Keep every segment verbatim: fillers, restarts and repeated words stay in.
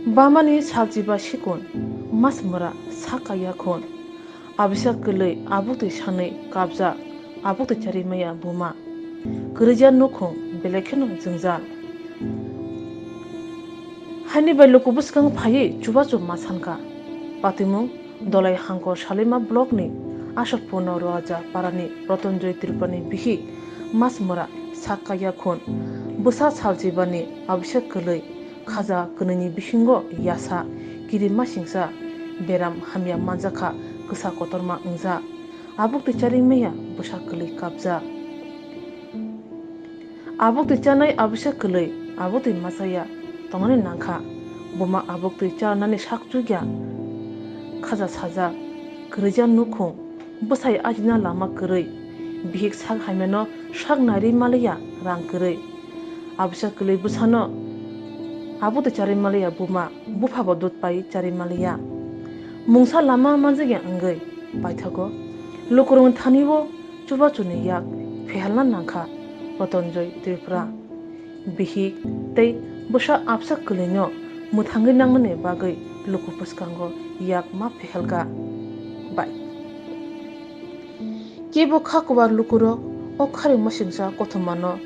Bamani salchiba sikun, mas mura sak kaya khun. Abisa kwlwi abuk twi sanwi kapjak, abuk twi chari maya buma. Kwrwija nukhung belai kheno jwngjal. Haini bai luku bwskang phaiwi chubachu ma sankha. Patimung Dolai Hangkor Salima block ni Ashok Purno Roaja parani Rotonjoy Tripurani bihik mas mura sak kaya khun. Bwsa salchibani abisa kwlwi khaja kwnwini bisingo yasa kiri masingsa beram hamya manjakha, kwsa kotorma wngjak. Abuk twi chari maya bwsa kwlwi kapjak. Abuk twi chanai abisa kwlwi, abuk twi machaya tongnani nangkha. Buma abuk twi chanani sak chukya khaja sajak, kwrwija nukhung, bwsai ajina lama kwrwi, bihik sak hamyano sak nari maliya rang kwrwi. Abisa kwlwi bwsano abuk twi charwi maliya buma, buphabo dud pai charwi maliya. Mungsa lama manjakya wngwi paithago lukurokni thani-o chubachuni yak phehelna nangkha Rotonjoy Tripura. Bihik tei bwsa absa kwlwino mwthangwi nangnani bagwi luku bwskango yak ma phehelka bai. Kebo kha kwbar lukurok o kharwi masingcha kothomano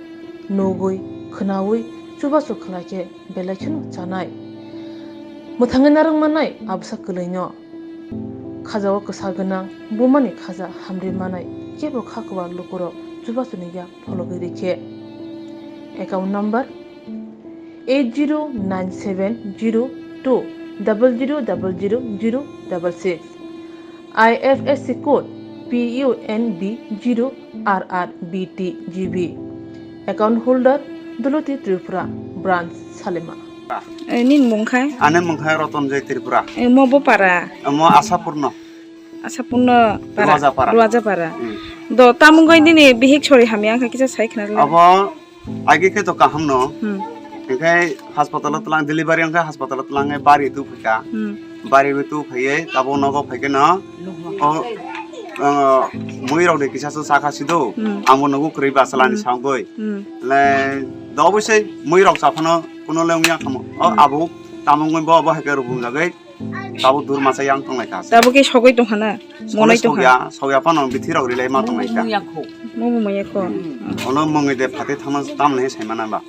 nugwi, khwnawi chubachu khlaikhe belai kheno chanai. Mwthangwi narwk mannai absa kwlwino. Khajao kwsa gwnang bumani khaja hamri manai kebo kha kwbar lukurok chubachuni yak phologwi rikhe. Account number eight zero nine seven zero two double zero double zero zero double six. I F S C code P U N B zero R R B T G B. Account holder Duloti Tripura, branch Salima. Eh, nini mung khai? Ani mung khai Rotonjoy Tripura. Eh, mo bo para? Mo Asapurno. Asapurno para? Ruajapara. Ruajapara. Hmm. Do tamung gai nini bihik sori hamya wngkha kisa sai khna le. Abo agi khe to kaham no. Hmm. Hingkhe hospital o tlang delivery wngkha hospital o tlang bari tu phika. Hmm. Bari tu phaiye tabo nogo phaikhe no. O, o, mui rok de kisa so sakha sido. Hmm. Amo nogo kwrwi ba salani Hmm. sangoi. Hmm. Le do obosai mui rok saphano kuno le wngya khamo. O Hmm. abo tamung bo bo hai khe rubum jagai. Tabo dur masa yang tong lai kha. Tabo khe sogwi tong khana, Skole monai tong sogya, kha. Sogya phano bithi rok rilai ma tong lai kha. Mo bo maya kho. Ono mongwi de phate thangna tamni sai mana ba.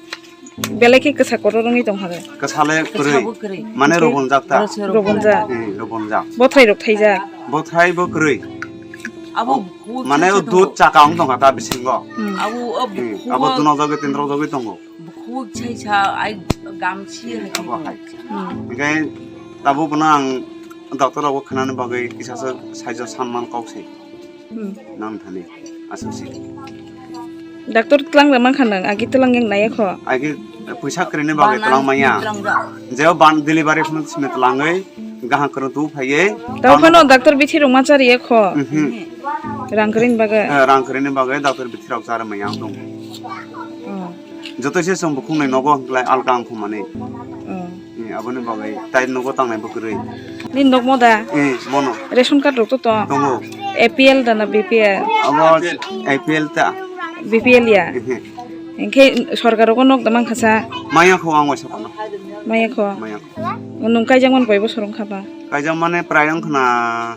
Belai khe kwsa kotor wngwi tong kha de. Kwsa le kwrwi. Kwsa bo kwrwi. Mane Hwnkhe? Rubon jak ta. Rubon jak. Hmm, rubon jak. Bothrai rok thaijak. Bothrai bo kwrwi. Abo mane o dud chaka wng tong kha ta bisingo. Hmm. Abo, abo Hmm, abo dunok jagwi tindrok jagwi tongo. Bukhuk sai sa ai gamsi hai abo hai. Hmm. Hingkhe tabuk bono ang doctor rokbo khnani bagwi kisa se saijo sanman kok se. Hmm. Nang thani aswk se. Doctor tlang da mankha nang, agi tlang yang naya kho. Agi puisa kwrwini bagwi tlang manya. Tlang da. Jeo ban delivery phano simi tlangwi gaham kwrwng tu phaiwi. Tao phano doctor bithi rok ma chariya kho. Mhm. Rang kwrwini bagwi. Eh, rang kwrwini bagwi doctor bithi rok chara manya ang tong. Oh. Joto se chwng bukhukni nogo hwnkhlai alka wngkha mani. Oh. Eh, aboni bagwi tai nogo tangnai bo kwrwi. Nini nok mo da? Eh, mono. Ration card rok to tong? Tongo. A P L da na B P L? Abo A P L ta. B P L ya? Eh, eh. Hingkhe sorkar rogo nok da mankha sa? Maya kho ang waisa kono. Maya kho? Maya kho. Nung kaijak man koi bosor wngkha ba? Kaijak mane prai wngkha na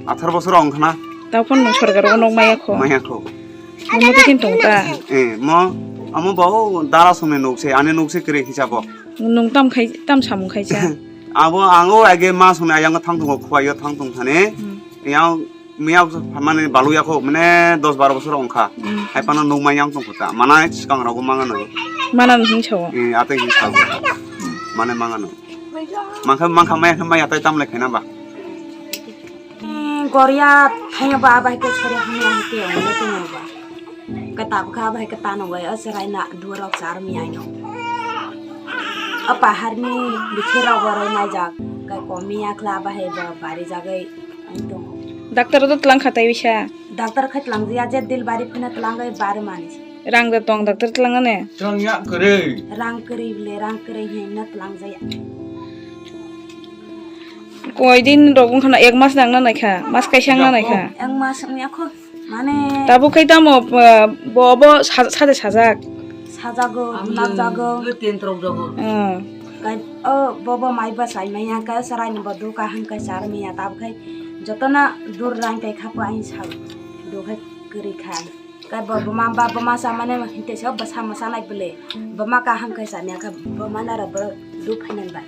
Atharo bosor wng khna. Tao phano nwng sorkar o nok maya kho. Maya kho. Omo tei khin tong ta. Eh, mo, amo bo dara songni nuk se, ani nuk se kwrwi hisabo. Nwng tam khai, tam samung khai cha. Abo ang o age ma songni ayang thang tongo, khwai o thang tong thani. Hmm. Yang miyak mane balu ya kho, mane dos baro bosor wng kha. Hmm. Hai phano nuk maya wng tong kho ta. Mana swkang rogo mangano. Mana hin sao. Eh, ateng hin sao. Mane mangano. Mangkha, mangkha maya khe maya tai tam lai khaina ba. Hmm, goria thaya ba bai ke chore hamya hite ongole tongwa ba. Kata bkha bai ke tano bai asrai na duarok char mi aino. A pahar ni bichera warai mai jak kai komi akla ba he ba bari jagai aino. Doctor to tlang khatai bisa. Doctor khai tlang jia je dil bari phina tlang gai bar mani. Rang da tong doctor tlang ne. Tlang ya kwrwi. Rang kwrwi bile rang kwrwi he na tlang jaya. Koi din rok wngkha na, ek mas nang na naikha, mas kaisa wng na naikha. Ek mas wngya kho, mane. Tabuk khai tamo, uh, bo, bo sa-, sade sajak. Sajago, labjago. Tentrok jago. Hmm. O bobo mai bwsai maya khe chwraino bo duk kaham khe char maya tabuk khai jotono dur rain tai khapo ain sal duk khai kwrwi khai. Khe bo buma ba buma chamani hinte se bwsa mwsanai bwle buma kaham khe chamya khe buma nara bo duk phainani bai.